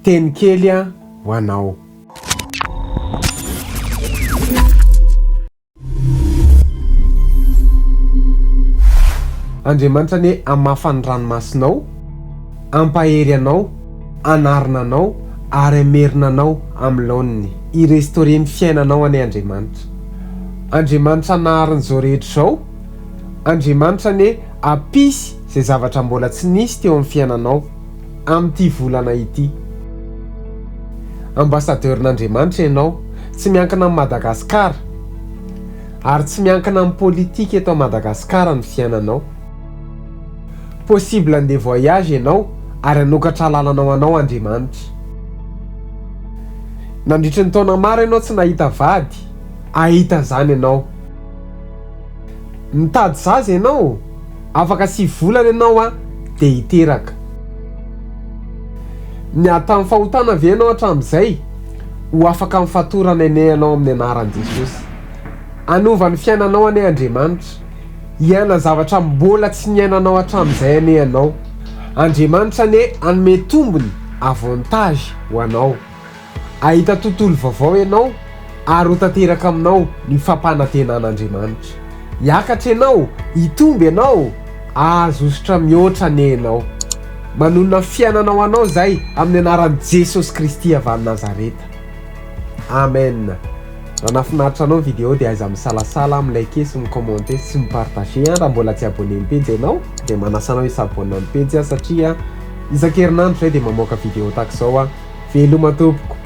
Teny kely ho anao. Andriamanitra anie hamafa ny ranomasonao, hampahery anao, hanarina anao ary hamerina anao amin'ny laoniny. Hi-restaurer ny fiainanao anie Andriamanitra. Andriamanitra nahary an'izao rehetra izao, Andriamanitra anie hampisy izay zavatra mbola tsy nisy teo amin'ny fiainanao amin'ity volana ity. Ambassadeur-n'Andriamanitra ianao, tsy miankina amin'i Madagascar, ary tsy miankina amin'ny politika eto Madagascar ny fiainanao. Possible handeha voyage ianao ary hanokatra lalana ho anao Andriamanitra. Nandritry ny taona maro ianao tsy nahita vady, hahita izany ianao. Mitady zaza ianao? Afaka 9 volana ianao an dia hiteraka. Niady tamin'ny fahotana ve ianao hatramin'izay? Ho afaka amin'ny fatorana anie ianao amin'ny anaran'i Jesosy. Hanova ny fiainanao anie Andriamanitra. Hiaina zavatra mbola tsy niainanao hatramin'izay anie ianao. Andriamanitra anie hanome tombony, avantage, ho anao. Hahita tontolo vaovao ianao ary ho tanteraka aminao ny fampanantenan'Andriamanitra. Hiakatra ianao, hitombo ianao, hahazo hosotra mihoatra anie ianao. Manonona fiainana ho anao izay amin'ny anaran'i Jesosy Kristy avy any Nazareta. Amen. Raha nahafinaritra anao ny vidéo dia aiza misalasala mi-liker sy mi-commenter sy mi-partager an, raha mbola tsy abonné ny pejy ianao dia manasa anao hi-s'abonne amin'ny pejy aho satria isan-kerinandro izay dia mamoaka vidéo tahaka izao aho. Veloma tompoko.